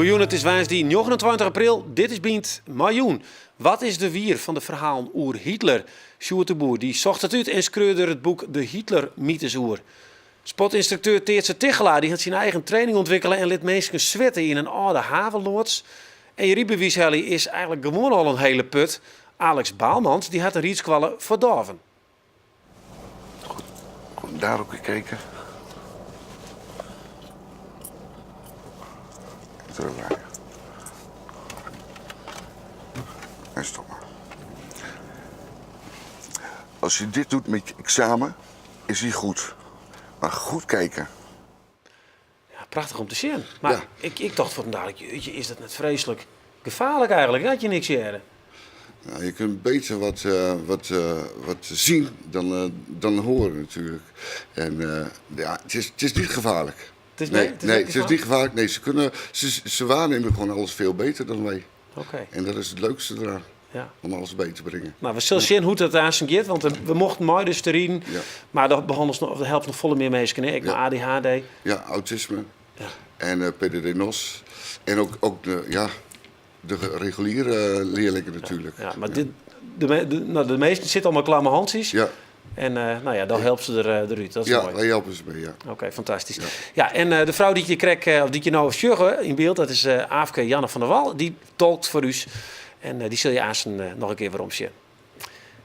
Goejûn, it is woansdei 29 april. Dit is Bynt mei jûn. Wat is der wier fan de ferhalen oer Hitler? Sjoerd de Boer dy socht it út en skreau der it boek De Hitler-mythes oer. Sportynstrukteur Teatse Tichelaar dy hat syn eigen training ûntwikkele en lit minsken switte yn in âlde havenloads. En je rydbewiis helje is eigenlik gewoan al in hele put. Alex Baalmans dy hat in rydskoalle foar dôven. Goed, goed daarop gekeken. Terugdraaien. En stop maar. Als je dit doet met je examen, is hij goed. Maar goed kijken. Ja, prachtich om te sjen. Mar ik, ik tocht fuortendalik, jeetje, is dat net freeslik gefaarlik eigenlik, dat je niks hearre. Nou, je kunt beter wat, uh, wat, uh, wat zien dan, uh, dan horen natuurlijk. En ja, het is, het is niet gevaarlijk. Het is, nee, nee, het is, nee, net het is niet gevaarlijk. Nee, ze, kunnen, ze, ze waarnemen gewoon alles veel beter dan wij. Oké. En dat is het leukste eraan. Ja. Om alles beter te brengen. Nou, we sille sjen hoe't dat aansten giet, want we mochten mei dus te riden. Ja. Mar dat behannelst noch, dat helpt noch folle mear minsken, hè? Ek mei ADHD. Ja, autisme. Ja. En eh, PDD-NOS. En ook, ook de, ja, de reguliere leerlingen natuurlijk. Ja, mar dit, de, de, nou, de measten sitte al mei klamme hantsjes. Ja. En eh, nou ja, dan helpt se der, eh, derút. Dat is Ja, moai. wij helpen ze mee, ja. Oké, fantastysk. Ja, en eh, de frou dy't je krekt, of dy't je no sjogge yn byld, dat is Aafke Janne van der Wal. Dy tolkt foar ús. En dy sil je aansten noch in kear werom sjen.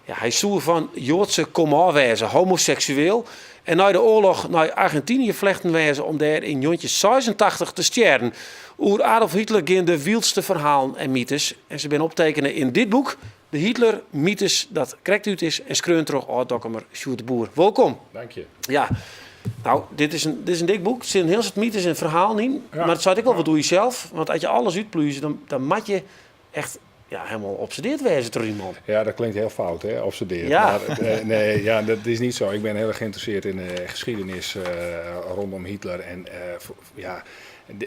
Ja, hy soe fan Joadse komôf wêze, homoseksueel. En nei de oarloch nei Argentinië flechten wêze om dêr yn 1986 te stjerren. Oer Adolf Hitler gean de wyldste ferhalen en mythes. En se binne optekene yn dit boek, De Hitler-mythes, dat krekt út is en skreaun troch âld-Dokkumer Sjoerd de Boer. Wolkom. Dank je. Ja, nou, dit is in, dit is in dik boek. Der sitte in hiel soad mythes en ferhalen yn. Ja. Mar it seit ek wol wat oer jesels. Want as je alles útpluze, dan, dan moat je echt ja, hielendal obsedeard wêze troch dy man. Ja, dat klinkt heel fout, hè, obsedeerd. Ja. Maar, eh, nee, ja, dat is niet zo. Ik ben heel erg geïnteresseerd in de geschiedenis eh, rondom Hitler. En eh, ja,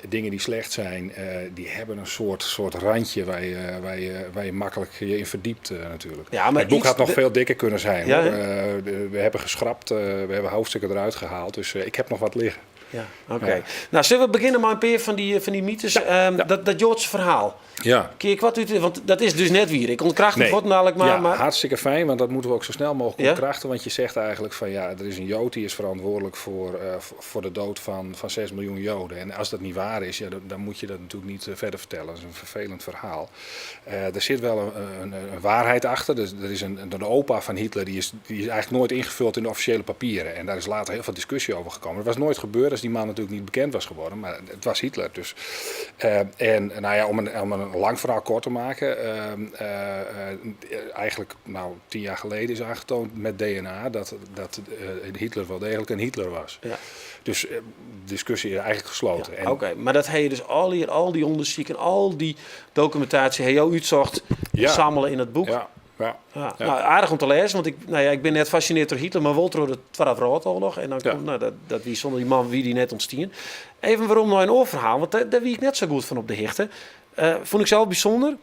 dingen die slecht zijn, eh, die hebben een soort, soort randje waar je, waar je, waar je makkelijk je in verdiept eh, natuurlijk. Ja, maar het boek iets- had nog de- veel dikker kunnen zijn. Ja, hoor. hè? Eh, we hebben geschrapt, eh, we hebben hoofdstukken eruit gehaald. Dus eh, ik heb nog wat liggen. Ja, oké. Ja. Nou, zullen we beginnen met een paar van die, van die mythes? Ehm, dat, dat Joodse verhaal. Ja. Kun je wat uit, want dat is dus net wier. Ik ontkracht het Nee. dadelijk maar. ja, maar hartstikke fijn, want dat moeten we ook zo snel mogelijk Ja? ontkrachten. Want je zegt eigenlijk van ja, er is een Jood die is verantwoordelijk voor, eh, voor de dood van, van 6 miljoen Joden. En als dat niet waar is, ja, dan, dan moet je dat natuurlijk niet eh, verder vertellen. Dat is een vervelend verhaal. Eh, er zit wel een, een, een waarheid achter. Dus er is een, de opa van Hitler die is, die is eigenlijk nooit ingevuld in de officiële papieren. En daar is later heel veel discussie over gekomen. Dat was nooit gebeurd als die man natuurlijk niet bekend was geworden. Maar het was Hitler. Dus, eh, en nou ja, om een, om een lang verhaal kort te maken. Ehm, eh, eh, eigenlijk nou, 10 jaar geleden is aangetoond met DNA dat, dat Hitler wel degelijk een Hitler was. Ja. Dus de discussie is eigenlijk gesloten. Ja, Oké, maar dat heb je dus al hier, al die onderzoeken, al die documentatie, heb je útsocht, Ja. sammelen in het boek. Ja, ja. Ja, Ja. Nou, aardich om te lêzen, want ik, nou ja, ik bin net fassinearre troch Hitler, mar wol troch de Twadde Wrâldoarloch. En dan Ja. komt, nou, dat, dat wie sûnder dy man wie dy net ûntstien. Even werom nei in oar ferhaal, want dêr, dêr wie ik net sa goed fan op de hichte. Eh, fûn ik sels bysûnder.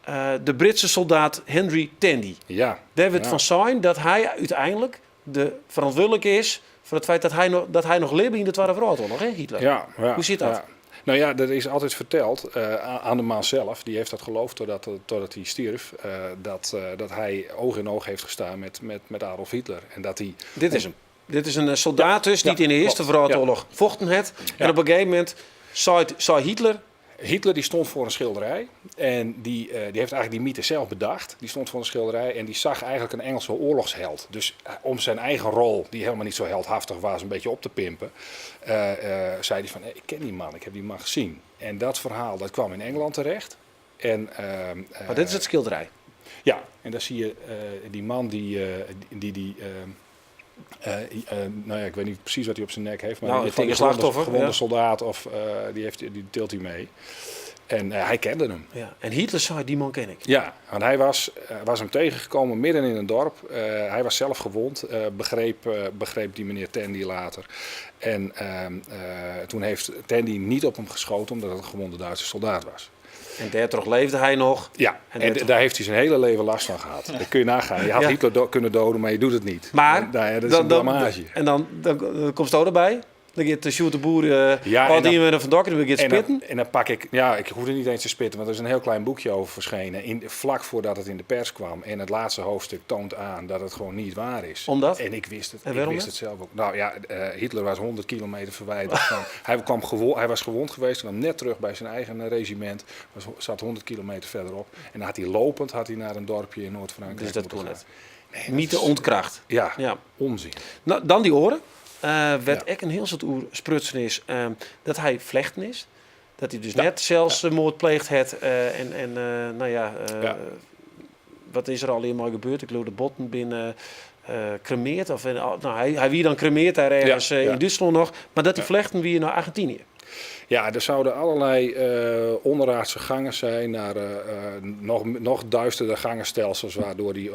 Eh, de Britse soldaat Henry Tandey. Ja. Dêr wurdt Ja. fan sein dat hy úteinlik de ferantwurdlike is foar it feit dat hy noch, dat hy noch libbe yn de Twadde Wrâldoarloch, hè, Hitler? Ja, ja, Hoe sit dat? Ja. Nou ja, dat is altijd verteld eh, aan de man zelf. Die heeft dat geloofd totdat, totdat hij stierf. eh, dat, eh, dat hij oog in oog heeft gestaan met, met, met Adolf Hitler. En dat hij Dit is hem. Dit is een eh, soldaat dus die ja, in de Eerste klopt. Wrâldoarloch fochten hat. En op in gegeven momint sei, sei Hitler Hitler die stond voor een schilderij en die, eh, die heeft eigenlijk die mythe zelf bedacht. Die stond voor een schilderij en die zag eigenlijk een Engelse oorlogsheld. Dus eh, om zijn eigen rol, die helemaal niet zo heldhaftig was, een beetje op te pimpen, eh, eh, zei hij van, "Hey, ik ken die man, ik heb die man gezien. En dat verhaal dat kwam in Engeland terecht. En, ehm, Maar dit is it skilderij. ja, en daar zie je eh, die man die, eh, die, die ehm, eh, eh, nou ja, ik weet niet precies wat hij op zijn nek heeft, maar Nou, in ieder een geval die slachtoffer, gewonde ja. soldaat of eh, die, heeft, die tilt hij mee. En eh, hij kende hem. Ja. En Hitler sei, dy man ken ik. Ja, want hij was, eh, was hem tegengekomen midden in een dorp. Eh, hij was zelf gewond, eh, begreep, eh, begreep die meneer Tandey later. En ehm, eh, toen heeft Tandey niet op hem geschoten omdat het een gewonde Duitse soldaat was. En dêrtroch leefde hy noch. Ja, En en, dat- daar heeft hij zijn hele leven last van gehad. Dat kun je nagaan. Je had Ja. Hitler do- kunnen doden, maar je doet het niet. Maar En, nou ja, dat is dan, een dan, blamage. en dan, dan, dan komst do derby. Dan giet de Sjoerd de Boer, ja, al die ynwenner fan Dokkum, giet spitten. En dan pak ik, ja, ik hoefde niet eens te spitten, want er is een heel klein boekje over verschenen, vlak voordat het in de pers kwam. En het laatste hoofdstuk toont aan dat het gewoon niet waar is. Omdat? En ik wist het, En ik waarom wist net? het zelf ook. Nou ja, Hitler was 100 kilometer verwijderd van, hij was gewond geweest, kwam net terug bij zijn eigen regiment, zat 100 kilometer verderop. En dan had hij lopend naar een dorpje in Noord-Frankrijk Dus dat moeten kon gaan. het. Nee, dat Mythe is ontkracht. Ja, Ja. onzin. Nou, dan die oren. Werd Ja. ek in hiel soad oer sprutsen is, dat hy flechten is. Dat hy dus Ja. net sels moard pleegd hat. En nou ja, Ja. wat is der allegear gebeurd? Ik leau de botten binne kremeerd. Of, nou, hy wie dan kremeerd daar ergens, in Dútslân noch. Mar dat hy flechten wie nei Argentinië. Ja, er zouden allerlei onderaardse gangen zijn naar nog duisterder gangenstelsels waardoor die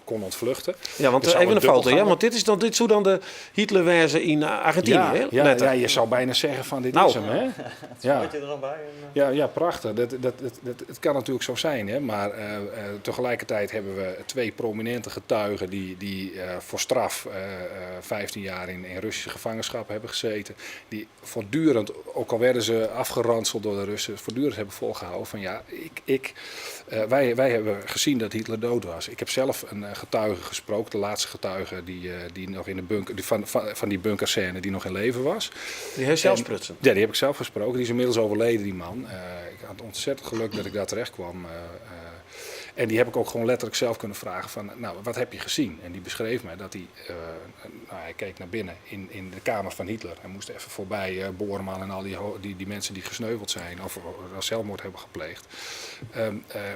kon ontvluchten. Ja, want Er zou even een een foto, ja, dubbelganger want dit zou dan de Hitlerwijze in Argentinië, Ja, hè? ja, Letter. ja, je zou bijna zeggen van dit Nou. is hem, hè? Ja. Zit je er nog bij? En Ja, ja, prachtig. Het kan natuurlijk zo zijn, hè? Maar tegelijkertijd hebben we twee prominente getuigen die voor straf 15 jaar in Russische gevangenschap hebben gezeten. Die voortdurend, ook al werden ze afgeranseld door de Russen, voortdurend hebben volgehouden van ja, wij hebben gezien dat Hitler dood was. Ik heb zelf een getuige gesproken, de laatste getuige die nog in de bunker, die van, van, van die bunkerscène die nog in leven was. Die heeft zelf sprutsen. Ja, die heb ik zelf gesproken. Die is inmiddels overleden, die man. Ik had ontzettend geluk dat ik daar terecht kwam. En die heb ik ook gewoon letterlijk zelf kunnen vragen van, nou, wat heb je gezien? En die beschreef mij dat hij nou, hij keek naar binnen in de kamer van Hitler. Hij moest even voorbij Bormann en al die mensen die gesneuveld zijn of zelfmoord hebben gepleegd.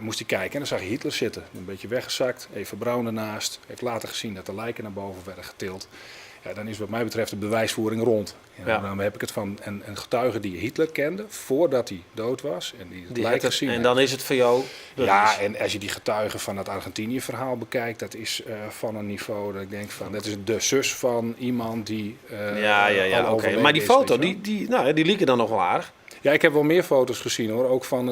Moest hij kijken en dan zag hij Hitler zitten. Een beetje weggezakt, Eva Braun ernaast. Heeft later gezien dat de lijken naar boven werden getild. Ja, dan is wat mij betreft de bewijsvoering rond. En dan heb ik het van een getuige die Hitler kende voordat hij dood was. En die het Die lijk had het, gezien en heeft. dan is het voor jou bewijs. Ja, en als je die getuige van dat Argentinië-verhaal bekijkt, dat is van een niveau dat ik denk van, dat is de zus van iemand die Ja, ja, ja, al oké. overleden Maar die is, foto, weet je wel. die liep er dan nog wel aardig. Ja, ik heb wel meer foto's gezien hoor. Ook van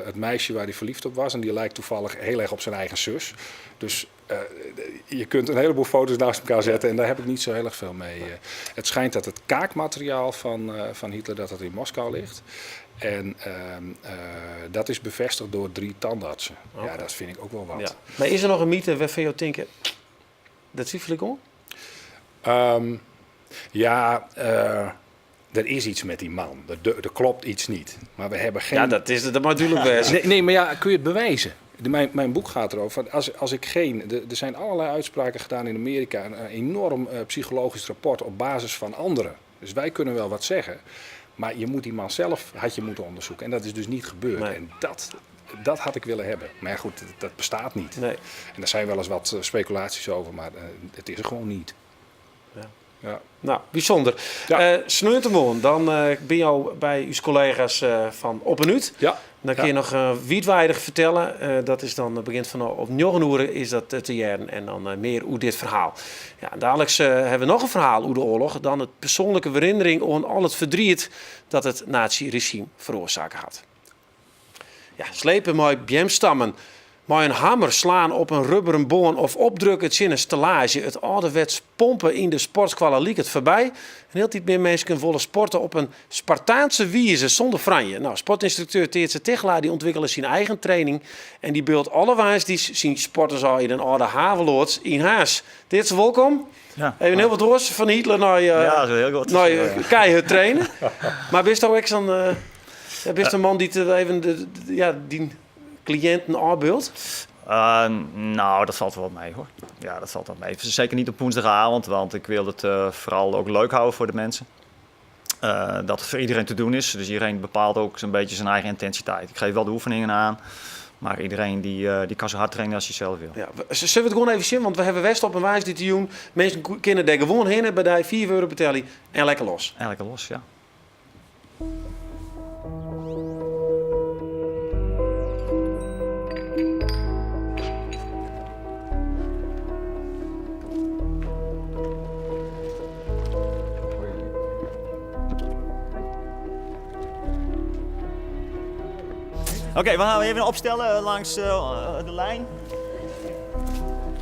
het meisje waar hij verliefd op was. En die lijkt toevallig heel erg op zijn eigen zus. Dus je kunt een heleboel foto's naast elkaar zetten en daar heb ik niet zo heel erg veel mee. Het schijnt dat het kaakmateriaal van Hitler dat dat in Moskou ligt. En dat is bevestigd door 3 tandartsen. Ja, dat vind ik ook wel wat. Ja. Maar is er nog een mythe waarvan je denkt, dat twijfel ik om? Ja, er is iets met die man. Er klopt iets niet. Maar we hebben geen... Ja, dat is het, dat mag natuurlijk best. Nee, nee, maar ja, kun je het bewijzen? Mijn boek gaat erover. Als, als ik geen, de, er zijn allerlei uitspraken gedaan in Amerika. Een enorm psychologisch rapport op basis van anderen. Dus wij kunnen wel wat zeggen. Maar je moet die man zelf, had je moeten onderzoeken. En dat is dus niet gebeurd. En dat had ik willen hebben. Maar ja, goed, dat bestaat niet. En daar zijn wel eens wat speculaties over, maar het is er gewoon niet. Nou, bijzonder. Sneuntemoarn, dan ben je al bij uw collega's van Op en Ut. Dan kun je nog wiidwijdig vertellen. Dat is dan begint van op 9 uur is dat te jaren. En dan meer hoe dit verhaal. Ja, en dadelijk hebben we nog een verhaal over de oorlog. Dan het persoonlijke herinnering aan al het verdriet dat het nazi-regime veroorzaakt had. Ja, slepen met beamstammen. Maar een hamer slaan op een rubberen boorn of opdrukken het in een stellage. Het ouderwets pompen in de sportskwallen liep het voorbij. En heel tijd meer mensen kunnen volle sporten op een Spartaanse wijze zonder franje. Nou, sportinstructeur Teertse Tichelaar die ontwikkelde zijn eigen training. En die beeldt alle waars die zijn sporters al in een oude haveloords in Haas. Teertse, welkom. Even heel wat oors van Hitler naar Ja, dat is heel goed. naar keihard trainen. Maar bist u ook zo'n ja, bist een man die te even de, de, ja, die cliënten aanbeeldt? Nou, dat valt wel mee hoor. Ja, dat valt wel mee. Zeker niet op woensdagavond, want ik wil het vooral ook leuk houden voor de mensen. Dat het voor iedereen te doen is. Dus iedereen bepaalt ook zo'n beetje zijn eigen intensiteit. Ik geef wel de oefeningen aan, maar iedereen die kan zo hard trainen als hij zelf wil. Ja, zullen we het gewoon even zien? Want we hebben West op een wijs dit te doen. Mensen kunnen daar gewoon heen bij die 4 euro betalen en lekker los. En lekker los, ja. Oké, we gaan even opstellen langs de lijn.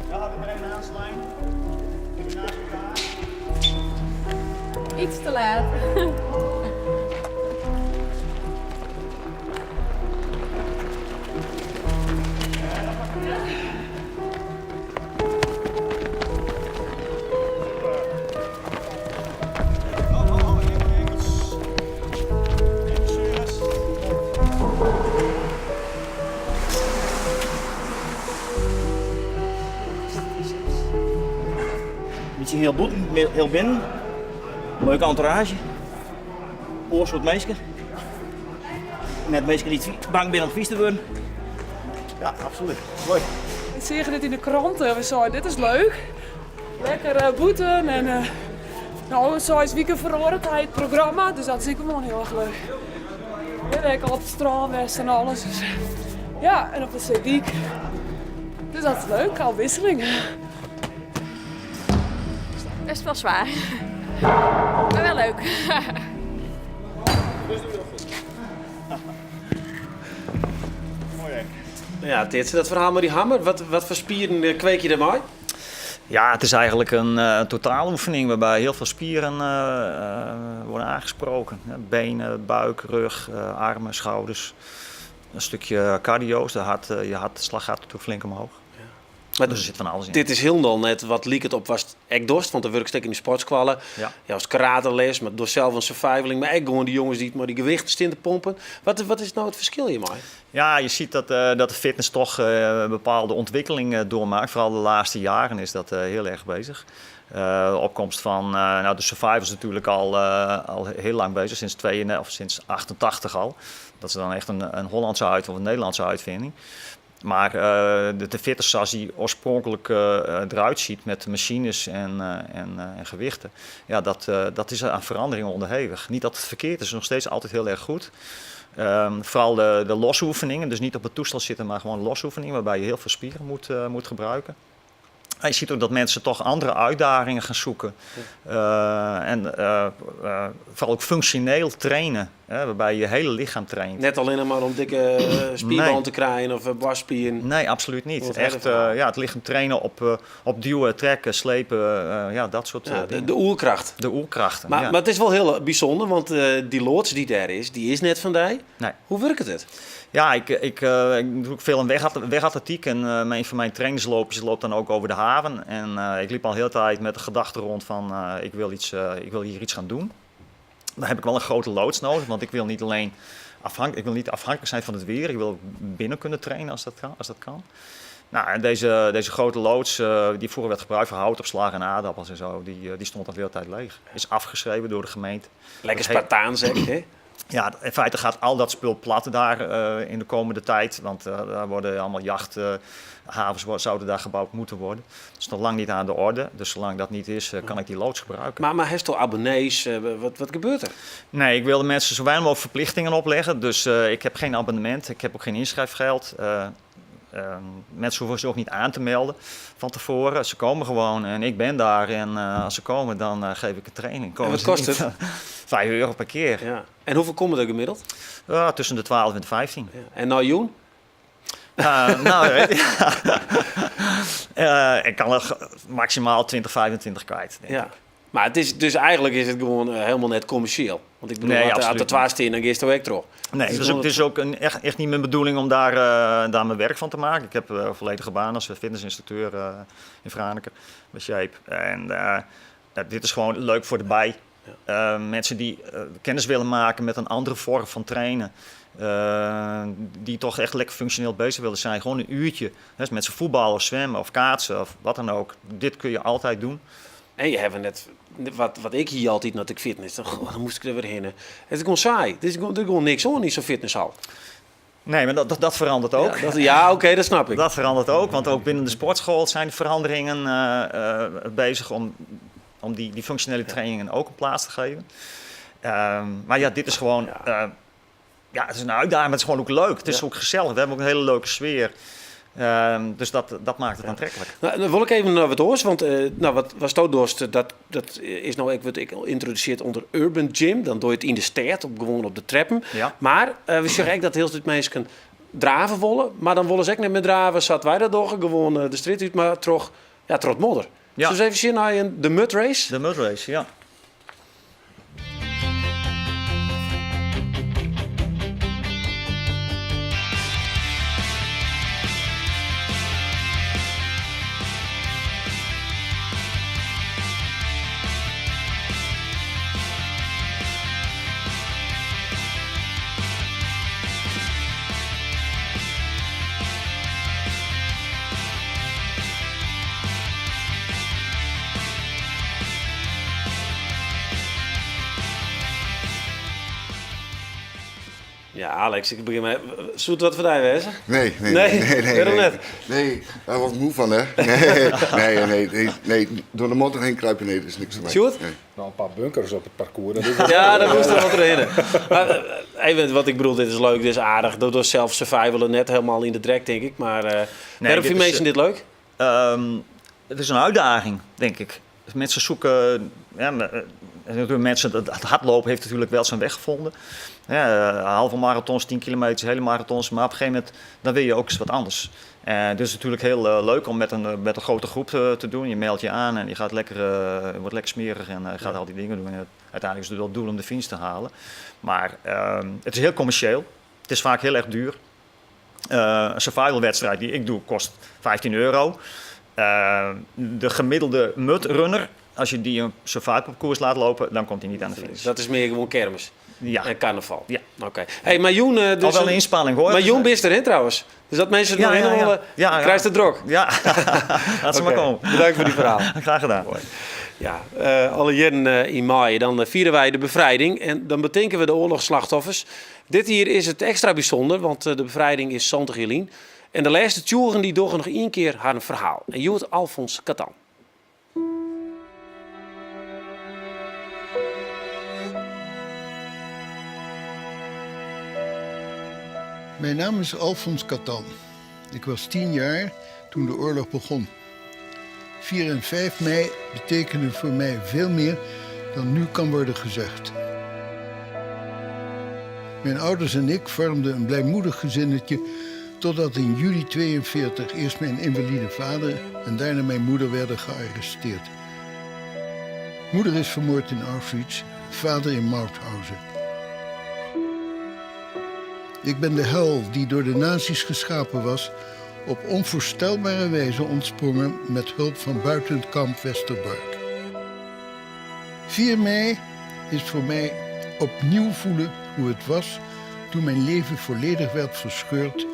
Ja, we brengen naast de lijn. Even naast elkaar. Iets te laat. Bytsje hiel bûten, hiel binnen. Leuke entourage. Oar soart minsken. Net minsken dy't bang binne om vies te wurden. Ja, absolút. Leuk. We seagen dit yn de krante en we seinen dit is leuk. Lekker eh, bûten en uh, no, seis wiken feroaret hy it programma, dus dat is ek gewoan hiel erch leuk. We ha ek al op it strân west en alles. Dus, ja, en op de seedyk. Dus dat is leuk, ôfwikseling. Best wel zwaar. Maar wel leuk. Ja, dit, dat ferhaal mei dy hammer, wat, wat foar spieren eh, kweek je dêrmei? Ja, het is eigenlijk een uh, totaaloefening waarbij heel veel spieren uh, worden aangesproken. Benen, buik, rug, armen, schouders. Een stukje cardio, de hart, je hartslag gaat natuurlijk flink omhoog. Ja. Maar dus er zit van alles in. Dit is hielendal net wat liket op watst ek dochst, want do wurkest ek yn de sportskoalle. Ja. Ja, as karateles, mar dochst sels oan survivaling, mar ek gewoan dy jonges dy't mei dy gewichten stean te pompen. Wat, wat is no it ferskil hjirmei? Ja, je ziet dat, uh, dat de fitness toch uh, een bepaalde ontwikkeling uh, doormaakt. Vooral de laatste jaren is dat heel erg bezig. de opkomst van nou, de survivors natuurlijk al, al heel lang bezig, sinds, 2, of sinds 88 al. Dat is dan echt een, een Hollandse uit of een Nederlandse uitvinding. Maar de, de fitness zoals die oorspronkelijk eruit ziet met machines en, en, en gewichten, ja, dat, dat is aan verandering onderhevig. Niet dat het verkeerd is, is nog steeds altijd heel erg goed. Um, vooral de, de losse oefeningen, dus niet op het toestel zitten, maar gewoon losse oefeningen waarbij je heel veel spieren moet, moet gebruiken. En je ziet ook dat mensen toch andere uitdagingen gaan zoeken. Uh, en uh, uh, vooral ook functioneel trainen, hè, waarbij je je hele lichaam traint. Net alleen maar om dikke spierballen nee. te krijgen of borstspieren. Nee, absoluut niet. Echt ja, het lichaam trainen op, op duwen, trekken, slepen, ja, dat soort ja, de, dingen. De oerkracht. De oerkrachten, maar, ja. maar het is wel heel bijzonder, want die loods die daar is, die is net van die. Nee. Hoe werkt het? Ja, ik, ik, uh, ik doe ook veel aan wegatletiek en uh, een van mijn trainingsloopjes loopt dan ook over de haven. En uh, ik liep al heel de tijd met de gedachte rond van ik, wil iets, ik wil hier iets gaan doen. Dan heb ik wel een grote loods nodig, want ik wil niet alleen afhank ik wil niet afhankelijk zijn van het weer. Ik wil binnen kunnen trainen als dat kan. Als dat kan. Nou, en deze, deze grote loods die vroeger werd gebruikt voor houtopslag en aardappels en zo, die, die stond al de hele tijd leeg. Is afgeschreven door de gemeente. Lekker Spartaans, hè? Ja, in feite gaat al dat spul plat daar uh, in de komende tijd. Want uh, daar worden allemaal jachthavens uh, zouden daar gebouwd moeten worden. Dat is nog lang niet aan de orde. Dus zolang dat niet is, kan ik die loods gebruiken. Maar, maar heeft al abonnees? wat, wat gebeurt er? Nee, ik wil de mensen zo weinig mogelijk verplichtingen opleggen. Dus ik heb geen abonnement, ik heb ook geen inschrijfgeld. Uh, mensen hoeven zich ook niet aan te melden van tevoren. Ze komen gewoon en ik ben daar. En uh, als ze komen, dan uh, geef ik een training. Komen en wat kost het? 5 euro per keer. Ja. En hoeveel komen er gemiddeld? tussen de 12 en de 15. Ja. En nou, Joen? nou, weet je. ik kan er maximaal 20, 25 kwijt. Denk ja. ik. Maar het is, dus eigenlijk is het gewoon uh, helemaal net commercieel. Want ik bedoel, nee, als de twa steen, dan is het ook terug. Nee, het is ook, het is ook een, echt, echt niet mijn bedoeling om daar, uh, daar mijn werk van te maken. Ik heb uh, volledige baan als fitnessinstructeur uh, in Franeker bij Shape. En dit is gewoon leuk voor de bij. Ja. mensen die kennis willen maken met een andere vorm van trainen. die toch echt lekker functioneel bezig willen zijn. Gewoon een uurtje. Hè, met z'n voetballen of zwemmen of kaatsen of wat dan ook. Dit kun je altijd doen. En je hebt net, wat, wat ik hier altijd naar de fitness, dan, oh, dan moest ik er weer heen. Het is gewoon saai. Er is gewoon, er is gewoon niks aan in zo'n fitnesshal. Nee, maar dat, dat, dat verandert ook. Ja, dat, ja oké, okay, dat snap ik. Dat verandert ook, want ook binnen de sportschool zijn de veranderingen uh, uh, bezig om, om die, die functionele trainingen ook een plaats te geven. Uh, maar ja, dit is gewoon, ja. Uh, ja, het is een uitdaging, maar het is gewoon ook leuk. Het is ook gezellig. We hebben ook een hele leuke sfeer. Um, dus dat, dat maakt het aantrekkelijk. Nou, dan wil ik even naar wat oars, want uh, nou, wat was dat dorst, dat, dat is nou ik, wat ik introduceerd onder Urban Gym. Dan doe je het in de stad, op, gewoon op de treppen. Ja. Maar uh, we zeggen ook dat heel veel mensen draven willen, maar dan willen ze ook niet meer draven, zat wij dat doch, gewoon uh, de street uit, maar terug, ja, terug modder. Ja. Dus even zien naar de mud race. De mud race, ja. Ja, Alex, ik begjin mei. Soe it wat foar dy wêze? Nee, nee, Nee? nee, nee. Wêrom nee. net? Nee, daar word ik moe fan, hè? Nee, nee, nee, nee, nee. Door de modder heen kruipen, nee, dat is niks voor mij. Sjoerd? Nee. Nou, in pear bunkers op it parkoers. Dat is wol- Ja, daar moast er wat rinne. Maar even wat ik bedoel, dit is leuk, dit is aardig. Dat was zelf survivalen net helemaal in de drek, denk ik. Maar waarom dit vinden is, mensen dit leuk? Het is een uitdaging, denk ik. Dus mensen zoeken. Ja, natuurlijk mensen, het hardlopen heeft natuurlijk wel zijn weg gevonden. Ja, halve marathons, 10 kilometer, hele marathons. Maar op een gegeven moment dan wil je ook eens wat anders. Dus het is natuurlijk heel leuk om met een grote groep te doen. Je meldt je aan en je gaat lekker, wordt lekker smerig en gaat al die dingen doen. En uiteindelijk is het wel het doel om de finish te halen. Maar het is heel commercieel. Het is vaak heel erg duur. Een survivalwedstrijd die ik doe kost 15 euro. De gemiddelde mudrunner, als je die een survivalparcours laat lopen, dan komt hij niet aan de finish. Dat is meer gewoon kermis Ja. en carnaval. Ja. Oké. Hey, maar Joen, dus Al wel een inspanning hoor. Maar Joen bist erin trouwens. Dus dat mensen het Ja, nog ja, ja. helemaal Ja, ja. krijgt de drok. Ja, laat ze maar Oké, komen. Bedankt voor die verhaal. Graag gedaan. Ja, alle jaren in mei, dan vieren wij de bevrijding en dan bedenken we de oorlogsslachtoffers. Dit hier is het extra bijzonder, want de bevrijding is 70 jaar. En de laatste tjoeren die doggen nog één keer haar verhaal. En Joert Alfons Katan. Mijn naam is Alfons Katan. Ik was 10 jaar toen de oorlog begon. 4 en 5 mei betekenen voor mij veel meer dan nu kan worden gezegd. Mijn ouders en ik vormden een blijmoedig gezinnetje totdat in juli 42 eerst mijn invalide vader en daarna mijn moeder werden gearresteerd. Moeder is vermoord in Auschwitz, vader in Mauthausen. Ik ben de hel die door de nazi's geschapen was, op onvoorstelbare wijze ontsprongen met hulp van buiten het kamp Westerbork. 4 mei is voor mij opnieuw voelen hoe het was toen mijn leven volledig werd verscheurd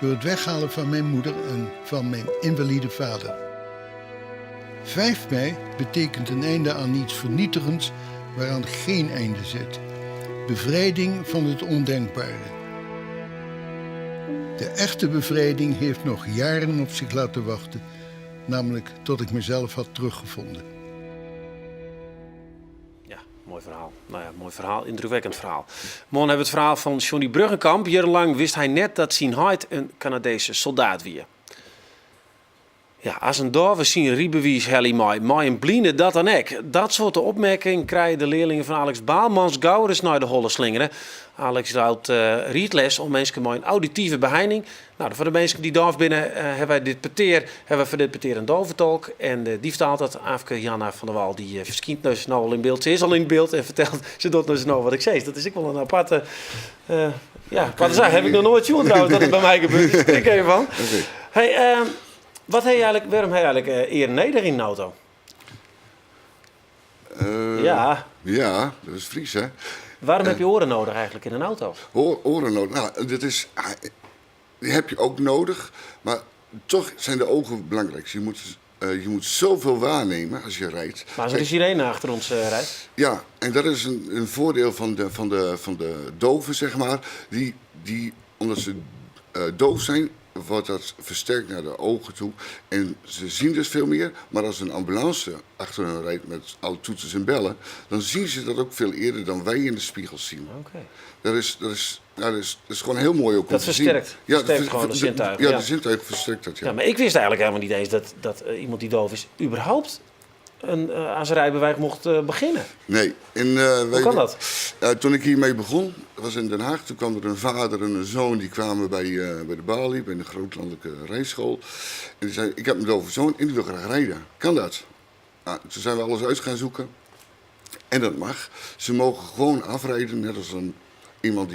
door het weghalen van mijn moeder en van mijn invalide vader. 5 mei betekent een einde aan iets vernietigends waaraan geen einde zit. Bevrijding van het ondenkbare. De echte bevrijding heeft nog jaren op zich laten wachten, namelijk tot ik mezelf had teruggevonden. Ja, mooi verhaal. Nou ja, mooi verhaal, indrukwekkend verhaal. Morgen hebben we het verhaal van Johnny Bruggenkamp. Jarenlang wist hij net dat zijn heit een Canadese soldaat wie. Ja, als een dove zien riebewies helly mooi, mooi en blinde dat dan ek. Dat soort opmerking krijgen de leerlingen van Alex Baalmans gauw eens naar de holle slingeren. Alex houdt rietles om mensen met een auditieve beheining. Nou, voor de mensen die doof binnen, hebben wij dit peteer, hebben we voor dit peteer een doventolk. En die vertaalt dat, Aafke Janna van der Wal, die verschijnt dus nou al in beeld. Ze is al in beeld en vertelt, ze doet dus nou wat ik zei. Dat is ik wel een aparte, ja, aparte zaak. Heb ik nog nooit zien trouwens dat het bij mij gebeurt. Dus ik even van. Oké. Hey, wat heb je eigenlijk, waarom heb je eigenlijk eer Neder in de auto? Ja. Ja, dat is Fries, hè? Waarom heb je oren nodig eigenlijk in een auto? Oren nodig. Nou, dat is, die heb je ook nodig, maar toch zijn de ogen belangrijk. Je moet zoveel waarnemen als je rijdt. Maar als er een sirene achter ons rijdt? Ja, en dat is een voordeel van de doven, zeg maar. Die, omdat ze doof zijn, wordt dat versterkt naar de ogen toe. En ze zien dus veel meer, maar als een ambulance achter hen rijdt met alle toeters en bellen, dan zien ze dat ook veel eerder dan wij in de spiegels zien. Dat is gewoon heel mooi ook om Dat te zien. Ja, versterkt gewoon de zintuigen. de zintuigen versterkt dat, ja. Ja, maar ik wist eigenlijk helemaal niet eens dat iemand die doof is überhaupt aan zijn rijbewijs mocht beginnen. Nee. En Hoe wij kan dat? Toen ik hiermee begon, dat was in Den Haag, toen kwam er een vader en een zoon, die kwamen bij de balie, bij de grootlandelijke rijschool. En die zei, ik heb een dove zoon en die wil graag rijden. Kan dat? Nou, toen zijn we alles uit gaan zoeken. En dat mag. Ze mogen gewoon afrijden, net als iemand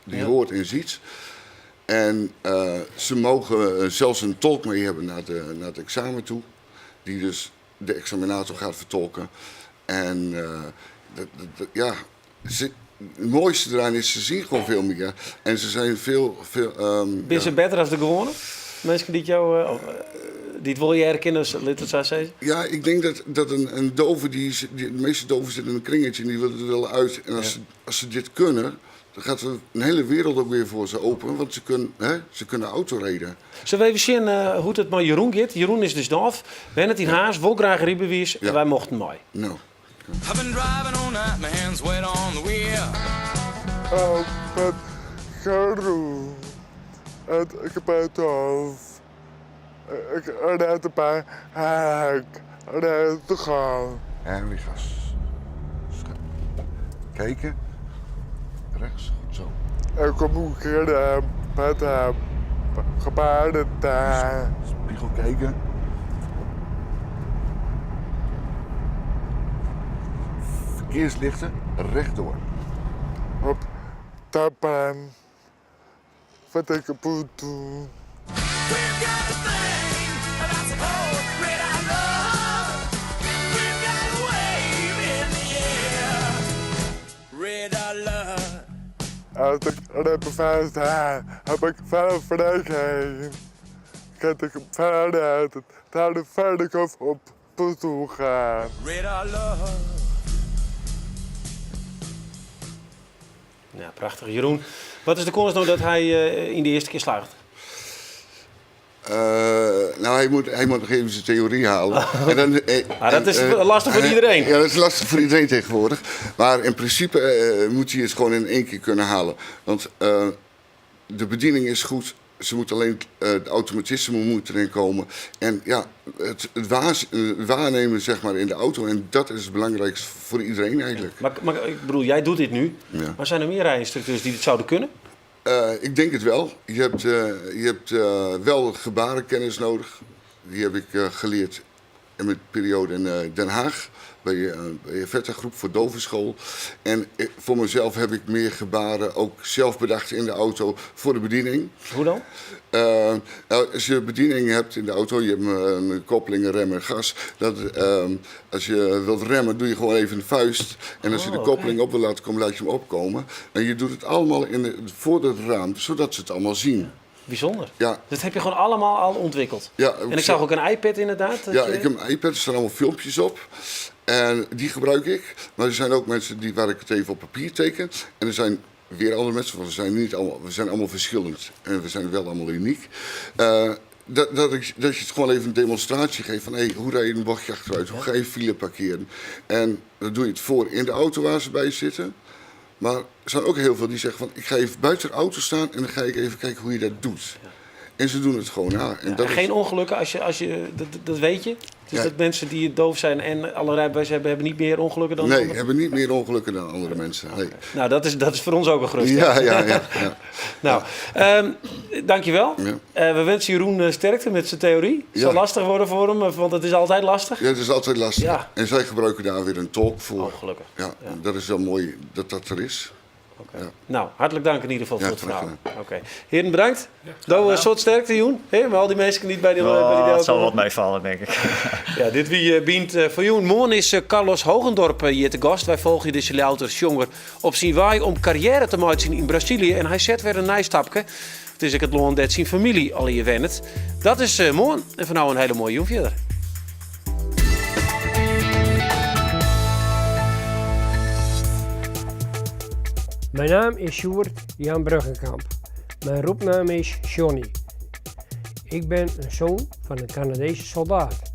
die hoort en ziet. En ze mogen zelfs een tolk mee hebben naar het examen toe. Die dus de examinator gaat vertolken. En dat, dat, dat, ja, ze, het mooiste eraan is, ze zien gewoon veel meer. En ze zijn veel, veel, Ben ze ja. beter als de gewone? Mensen die jou of die het wil je herkennen, laat het zo zeggen? Ja, ik denk dat een dove, die, die, de meeste doven zitten in een kringetje en die willen er wel uit. En als ze dit kunnen, Dan gaat een hele wereld ook weer voor ze open, want ze kunnen, hè, ze kunnen autorijden. Sille we even sjen eh, hoe't it mei Jeroen giet? Jeroen is dus dôf, wennet yn Harns, wol graach rydbewiis en wy mochten mei. No. I've been driving all night, my hands wet on the wheel. Op het geroe. Het gebeurt of. Ik rijd bij hek. Rijd te gaan. En weer gas. Kijken. Rechts, goed zo. Ik kom ook keer met hem. Gebarentaal. Spiegel kijken. Verkeerslichten, rechtdoor. Op tappen. Wat ik moet doen. We've got a thing that's called red eye love. We've got a wave in the air. Red eye love. Als ik rijbewijs heb, heb ik veel vrijheid. Kan ik verder naar de verder op bezoek gaan. Red eye love. Ja, prachtich. Jeroen, wat is de kâns no dat hy eh, yn de earste kear slagget? Eh, nou, hij moet nog even zijn theorie halen. En dan, Maar dat en, is lastig voor iedereen. Ja, dat is lastig voor iedereen tegenwoordig. Maar in principe moet hij het gewoon in één keer kunnen halen. Want de bediening is goed. Ze moet alleen, het automatisme moet erin komen. En ja, het waarnemen zeg maar, in de auto. En dat is het belangrijkste voor iedereen eigenlijk. Maar ik bedoel, jij doet dit nu. Ja. Maar zijn er mear rijynstrukteurs dy't it souden kinne? Ik denk het wel. Je hebt wel gebarenkennis nodig. Die heb ik geleerd in mijn periode in Den Haag. Bij de Vetta groep voor dovenschool. En voor mezelf heb ik meer gebaren ook zelf bedacht in de auto voor de bediening. Hoe dan? Nou, als je bediening hebt in de auto, je hebt een koppeling, een rem en gas. Dat, als je wilt remmen, doe je gewoon even een vuist. En als je de koppeling op wil laten komen, laat je hem opkomen. En je doet het allemaal voor het raam, zodat ze het allemaal zien. Bijzonder. Ja. Dat heb je gewoon allemaal al ontwikkeld. Ja, En ik zag ook een iPad inderdaad. Dat Ja, je- ik heb een iPad, er staan allemaal filmpjes op. En die gebruik ik. Maar er zijn ook mensen waar ik het even op papier teken. En er zijn weer andere mensen, want we zijn, niet allemaal, we zijn allemaal verschillend. En we zijn wel allemaal uniek. Dat je het gewoon even een demonstratie geeft van hey, hoe rij je een bochtje achteruit, hoe ga je file parkeren. En dan doe je het voor in de auto waar ze bij zitten. Maar er zijn ook heel veel die zeggen van ik ga even buiten de auto staan en dan ga ik even kijken hoe je dat doet. En ze doen het gewoon na. En dat En is- geen ongelukken, als je, dat weet je. Dus Ja. dat mensen die doof zijn en alle rijbewijs hebben, hebben niet meer ongelukken dan Nee, anderen? hebben niet meer ongelukken dan andere mensen. Nee. Nou, dat is voor ons ook een geruststelling. Ja. Nou, dankjewel. Ja. We wensen Jeroen sterkte met zijn theorie. Het zal lastig worden voor hem, want het is altijd lastig. Ja, het is altijd lastig. Ja. En zij gebruiken daar weer een tolk voor. Oh, gelukkig. Ja, dat is wel mooi dat dat er is. Ja. Nou, hartelijk dank in ieder geval Ja, voor het graag verhaal. Oké. Heren, bedankt. Do, een soad sterkte, Joen. Hè, met al die mensen die bij die, bij die Oh, het zal komen. wat meevallen, denk ik. Ja, dit wie Bynt foar jûn. Moarn is Carlos Hogendorp hjir te gast. Wy folgje dizze Ljouwerter sjonger op syn wei om karriêre te meitsjen yn Brazilië. En hy set wer in nij stapke. It is ek it lân dêr't syn famylje al hjir wennet. Dat is moarn. En foar no in hiele moaie jûn fierder. Mijn naam is Sjoerd Jan Bruggenkamp. Mijn roepnaam is Johnny. Ik ben een zoon van een Canadese soldaat.